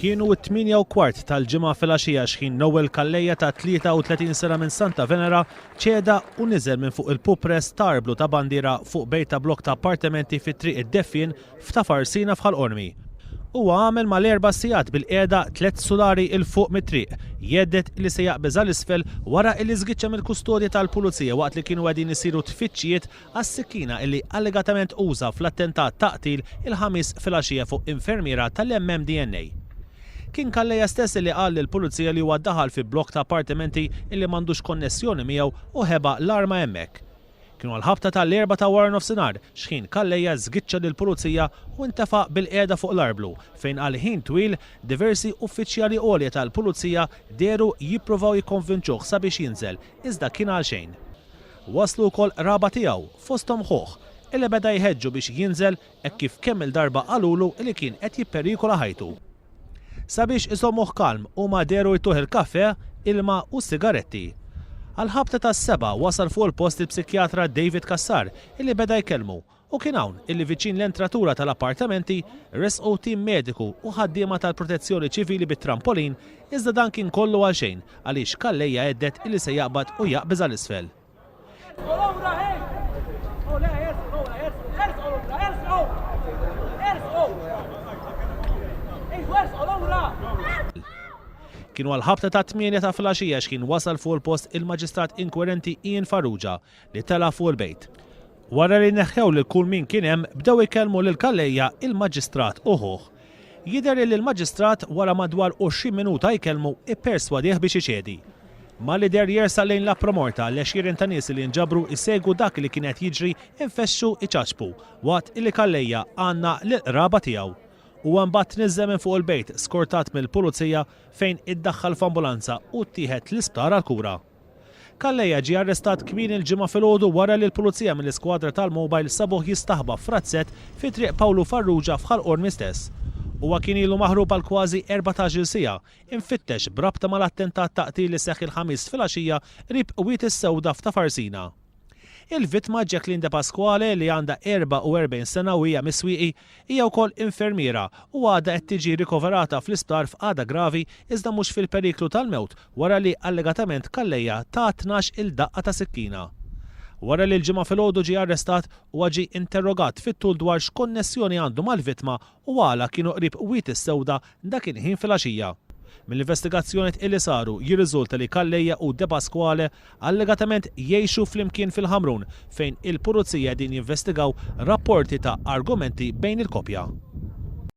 Kienu t-8:15 tal-Ġimgħa filgħaxija x'ħin Noel Calleja ta' 33 sena minn Santa Venera ċeda u niżel minn fuq il-pupress ta' arblu ta' bandiera fuq bejt ta' blokk ta' appartamenti fi Triq id-Deffien f'Ta' Farsina f'Ħal Qormi. Huwa għamel mal-erba' sigħat bilqiegħda tlett sulari 'l fuq mit-triq, jhedded li se jaqbeż għal isfel wara li żgiċċa mill-kustodja tal-Pulizija waqt li kienu qegħdin isiru tfittxijiet għas-sikkina illi allegatament uża fl-attentat ta' qtil il-Ħamis filgħaxija fuq infermiera tal-MMDNA. Kien Calleja stess illi qal lill-Pulizija li huwa daħal fi blokk ta' appartimenti illi m'għandux konnessjoni miegħu u ħeba l-arma hemmhekk. Kienu għall-ħabta ta' l-erbgħa ta' waranofsinhar x'ħin Calleja żgiċċa lill-Pulizija u ntefa' bilqiegħda fuq l-arblu fejn għal ħin twil diversi uffiċjali għolja tal-Pulizija dehru jippruvaw jikkonvinċuh sabiex jinżel iżda kien għalxejn. Waslu wkoll qraba tiegħu, fosthom ħuh, illi beda jħeġġu biex jinżel hekk kif kemm-il darba qalulu li kien qed jipperikola ħajtu. Sabiex iżommuh kalm huma dehru jtuh il-kafè, ilma u sigaretti. Għall-ħabta tas-sebgħa wasal fuq il-post il-psikjatra David Cassar illi beda jkellmu U kien hawn illi viċin l-entratura tal-appartamenti resqu tim mediku u ħaddiema tal-Protezzjoni Ċivili bit-trampolin iżda dan kien kollu għal xejn għaliex Calleja għedded illi se jaqbad u jaqbeż għal isfel. Kienu għall-ħabta tat-tmienja ta' filgħaxija x'kien wasal fuq il-post il-Maġistrat Inkwirenti Ian Farrugia li tela' fuq il-bejt. Wara li neħħew lil kull min kien hemm, bdew ikellmu lil Calleja, il-Maġistrat u ħuh. Jidher illi l-Maġistrat, wara madwar 20 minuta jkellmu, ipperswadih biex iċedi. Malli deher jersaq lejn l-Apromorta, l-għexieren ta' nies li nġabru jsegwu dak li kien qed jiġri infexxu iċaċpu, waqt illi Calleja għannaq lill-qraba tiegħu. Huwa mbagħad tniżżel minn fuq il-bejt, skortat mill-Pulizija, fejn iddaħħal f'ambulanza u ttieħed l-isptar għall-kura. Calleja ġie arrestat kmieni l-Ġimgħa filgħodu wara li l-Pulizija mill-Iskwadra tal-Mobile sabuh jistaħba f'razzett fi Triq Pawlu Farrugia f'Ħal Qormi stess. Huwa kien ilu maħrub għal kważi 14-il siegħa, imfittex b'rabta mal-attentat ta' qtil li seħħ il-Ħamis filgħaxija qrib Wied is-Sewda f'Ta' Farsina. Il-vittma Jacqueline Depasquale li għandha 44 sena u hija mis-Swieqi, hija wkoll infermiera u għadha qed tiġi rikoverata fl-isptar f'qagħda gravi iżda mhux fil-periklu tal-mewt wara li allegatament Calleja ta 12 il daqqa ta' sikkina. Wara li l-Ġimgħa filgħodu ġie arrestat, huwa ġie interrogat fit-tul dwar x'konnessjoni għandu mal-vittma u għala kienu qrib Wied is-Sewda dak il-ħin filgħaxija. Mill-investigazzjoniet illi saru jirriżulta li Calleja u Depasquale allegatament jgħixu flimkien fil-Ħamrun fejn il-Pulizija qegħdin jinvestigaw rapporti ta' argumenti bejn il-koppja.